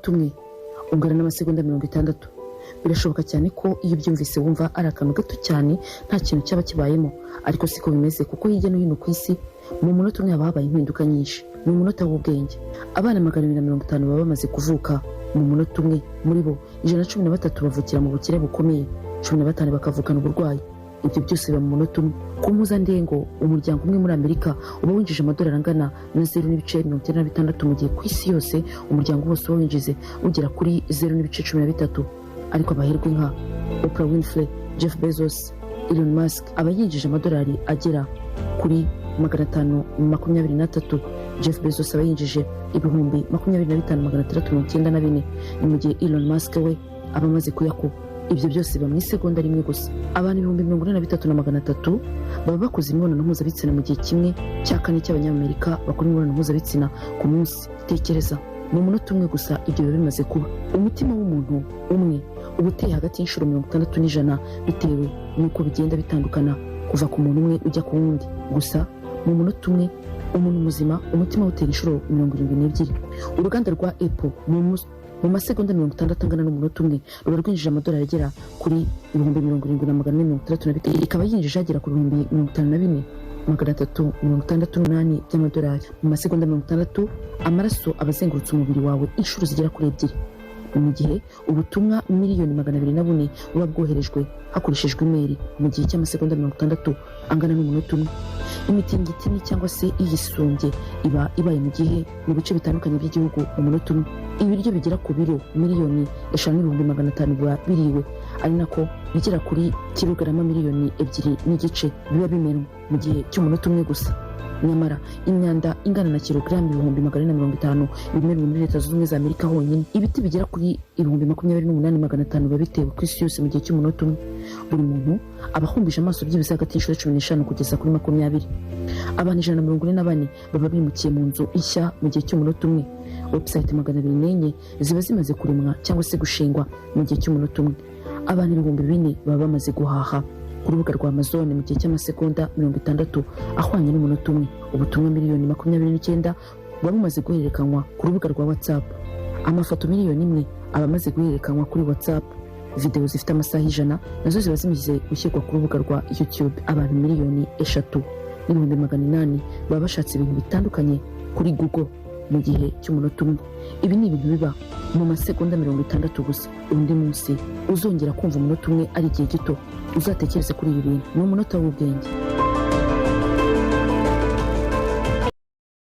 Umunota umwe ungana n'amasegonda 60. Birashoboka cyane ko iyo ubyumvise wumva ari akantu gato cyane, nta kintu cyaba kibayemo, ariko siko bimeze, kuko hirya no hino ku isi mu munota umwe haba habaye impinduka nyinshi. Ni umunota w'ubwenge. Abana 250 baba bamaze kuvuka mu munota umwe. Muri bo, 113 bavukira mu bukire bukomeye, 15 bakavukana uburwayi. Ibyo byose biba mu munota umwe. Ku mpuzandengo, umuryango umwe muri Amerika uba winjije amadolari angana na 0.96, mu gihe ku isi yose umuryango wose uba winjize ugera kuri 0.13. Ariko abaherwe nka Oprah Winfrey, Jeff Bezos, Elon Musk aba yinjije amadolari agera kuri 523. Jeff Bezos aba yinjije 25,694, ni mu gihe Elon Musk we aba amaze kuyakuba. Ibyo byose biba mu isegonda rimwe gusa. Abantu 43,300 baba bakoze imibonano mpuzabitsina mu gihe 1/4 cy'Abanyamerika bakora imibonano mpuzabitsina ku munsi. Tekereza, mu munota umwe gusa ibyo biba bimaze kuba. Umutima w'umuntu umwe uba uteye hagati y'inshuro 60 n'100, bitewe n'uko bigenda bitandukana kuva ku muntu umwe ujya ku wundi. Gusa mu munota umwe, umuntu muzima umutima utera inshuro 72. Uruganda rwa Apple mu masegonda 60 angana n'umunota umwe ruba rwinjije amadolari agera kuri 70,465, ikaba yinjije agera ku 54,368 by'amadolari. Mu masegonda 60, amaraso aba azengurutse umubiri wawe inshuro zigera kuri ebyiri. Ni mu gihe ubutumwa miliyoni 204 buba bwoherejwe hakoreshejwe imeri mu gihe cy'amasegonda 60 angana n'umunota umwe. Imitingito ine cyangwa se iyisumbye iba ibaye mu gihe mu bice bitandukanye by'igihugu mu munota umwe. Ibiryo bigera ku biro miliyoni 5,500,000 biba biriwe, ari nako bigera kuri kilogarama miliyoni 2.5 biba bimenwa mu gihe cy'umunota umwe gusa. Nyamara imyanda ingana na kilogaramu 450,000 ibimenwa muri Leta Zunze Ubumwe za Amerika honyine. Ibiti bigera kuri 28,500 biba bitewe ku isi yose mu gihe cy'umunota umwe. Buri muntu aba ahumbije amaso byibuze hagati y'inshuro 15 kugeza kuri 20. Abantu 144 baba bimukiye mu nzu nshya mu gihe cy'umunota umwe. Website 204 ziba zimaze kuremwa cyangwa se gushingwa mu gihe cy'umunota umwe. Abantu 4000 baba bamaze guhaha ku rubuga rwa Amazon mu gihe cy'amasegonda 60 ahwanye n'umunota umwe. Ubutumwa miliyoni 29 buba bumaze guhererekanywa ku rubuga rwa WhatsApp. Amafoto miliyoni 1 aba amaze guhererekanywa kuri WhatsApp. Videwo zifite amasaha 100 nazo ziba zimaze gushyirwa ku rubuga rwa YouTube. Abantu miliyoni 3,800,000 baba bashatse ibintu bitandukanye kuri Google mu gihe cy'umunota umwe. Ibi ni ibintu biba mu masegonda 60 gusa. Undi munsi uzongera kumva umunota umwe ari igihe gito, uzatekereze kuri ibi bintu. Ni umunota w'ubwenge.